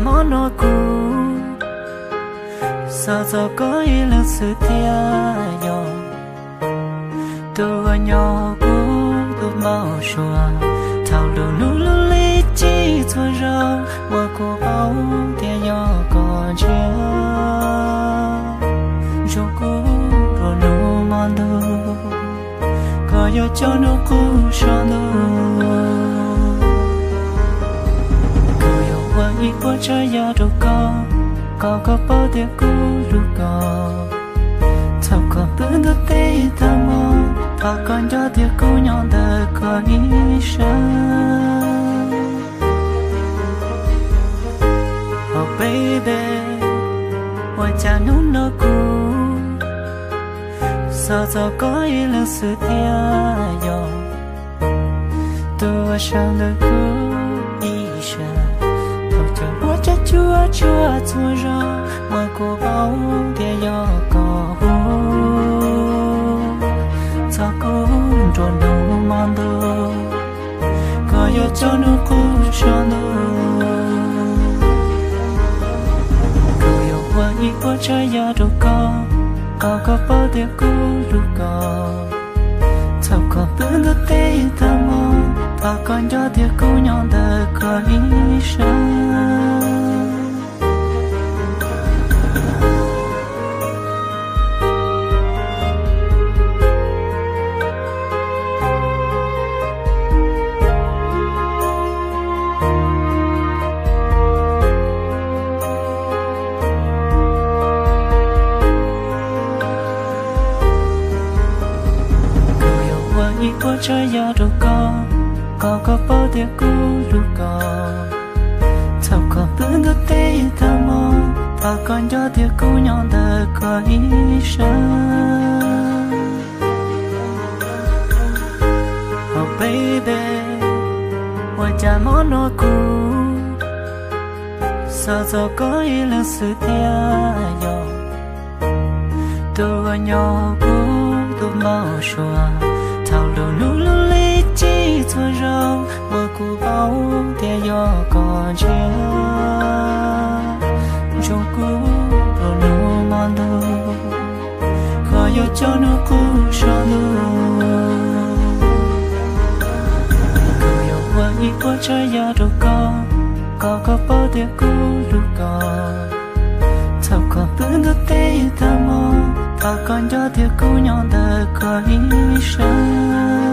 Mob no kuv xav txog koj ib leeg xwb thiab yog tus uas nyob kuv tus npau suav. Thaum lub hnub lub lig txhij txhua zaus uas kuv paub tias yog koj ntshiab ntsoov kuv nruab hnub hmo ntuj, koj yuav coj hnub qub so ntuj. Kuv yuav ua ib puas tsav yam rau koj, kom koj paub tias kuv hlub koj. Txhob kom pw ntuj teb tag hmo, thov koj nco tias kuv nyob ntawm koj ib sab. Oh baby, ua cas hnub no kuv xav txog koj ib leeg xwb thiab yog tus uas sawv ntawm kuv ib sab. Thaum cov huab cov cua tsuag tsuag zog uas kuv paub tias yog koj hu, txog kuv nruab hnub hmo ntuj, koj yuav coj hnub qub so ntuj. Kuv yuav ua ib puas tsav yam rau koj, kom koj paub tias kuv hlub koj. Txhob kom pw ntuj teb tag hmo, thov koj nco tias kuv nyob ntawm koj ib sab. Kuv yuav ua ib puas tsav yam rau koj, kom koj paub tias kuv hlub koj. Txhob kom pw ntuj teb tag hmo, thov koj nco tias kuv nyob ntawm koj ib sab. Oh baby, ua cas mob no kuv xav txog koj ib leeg xwb thiab yog tus uas nyob kuv tus npau suav. Thaum lub hnub lub lig txhij txhua zaus uas kuv paub tias yog koj ntshiab ntsoov kuv nruab hnub hmo ntuj, koj yuav coj hnub qub so ntuj. Kuv yuav ua ib puas tsav yam rau koj, kom koj paub tias kuv hlub koj. Txhob kom pw ntuj teb tag hmo, thov koj nco tias kuv nyob ntawm koj ib sab.